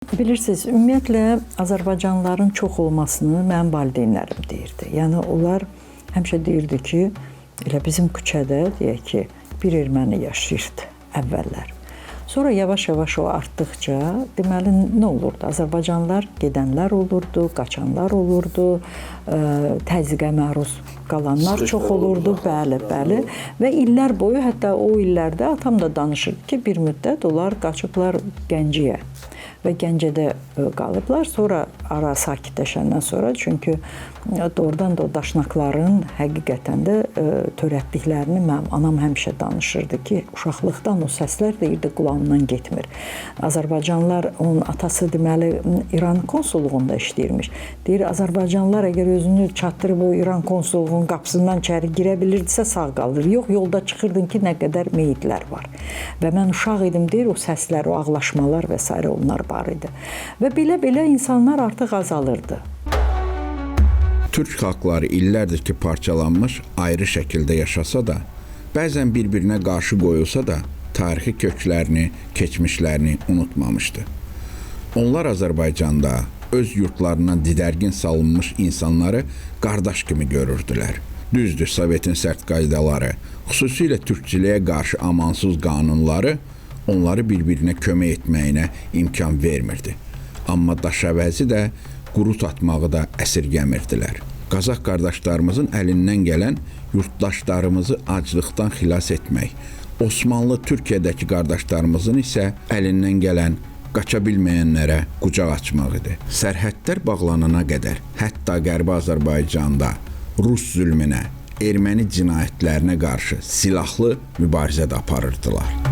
Bilirsiniz, ümumiyyətlə Azərbaycanlıların çox olmasını mənim valideynlərim deyirdi. Yəni onlar həmişə deyirdi ki, elə bizim küçədə deyək ki, bir erməni yaşayırdı əvvəllər. Sonra yavaş-yavaş o artdıqca, deməli nə olurdu? Azərbaycanlılar gedənlər olurdu, qaçanlar olurdu, təzyiqə məruz qalanlar çox olurdu. Bəli, bəli. Və illər boyu, hətta o illərdə atam da danışırdı ki, bir müddət onlar qaçıblar Gəncəyə və Gəncədə qalıblar. Sonra ara sakitləşəndən sonra, çünki doğrudan da o daşnaqların həqiqətən də törətdiklərini mənim anam həmişə danışırdı ki, uşaqlıqdan o səslər deyirdi qulağımdan getmir. Azərbaycanlılar, onun atası deməli İran konsulluğunda işləyirmiş. Deyir, Azərbaycanlılar əgər özünü çatdırıb o İran konsulluğunun qapısından içəri girə bilirdisə sağ qalır. Yox, yolda çıxırdın ki, nə qədər meyitlər var. Və mən uşaq idim, deyir, o səslər, o ağlaşmalar və sairə onlar var idi. Və belə-belə insanlar artıq azalırdı. Türk xalqları illərdir ki, parçalanmış, ayrı şəkildə yaşasa da, bəzən bir-birinə qarşı qoyulsa da, tarixi köklərini, keçmişlərini unutmamışdı. Onlar Azərbaycanda öz yurtlarından didərgin salınmış insanları qardaş kimi görürdülər. Düzdür, Sovetin sərt qaydaları, xüsusilə türkçiliyə qarşı amansız qanunları onları bir-birinə kömək etməyinə imkan vermirdi. Amma daşəvəzi də, qurut atmağı da əsirgəmirdilər. Qazax qardaşlarımızın əlindən gələn yurtdaşlarımızı aclıqdan xilas etmək, Osmanlı Türkiyədəki qardaşlarımızın isə əlindən gələn qaça bilməyənlərə qucaq açmaq idi. Sərhədlər bağlanana qədər, hətta Qərbi Azərbaycanda Rus zülmünə, erməni cinayətlərinə qarşı silahlı mübarizə də aparırdılar.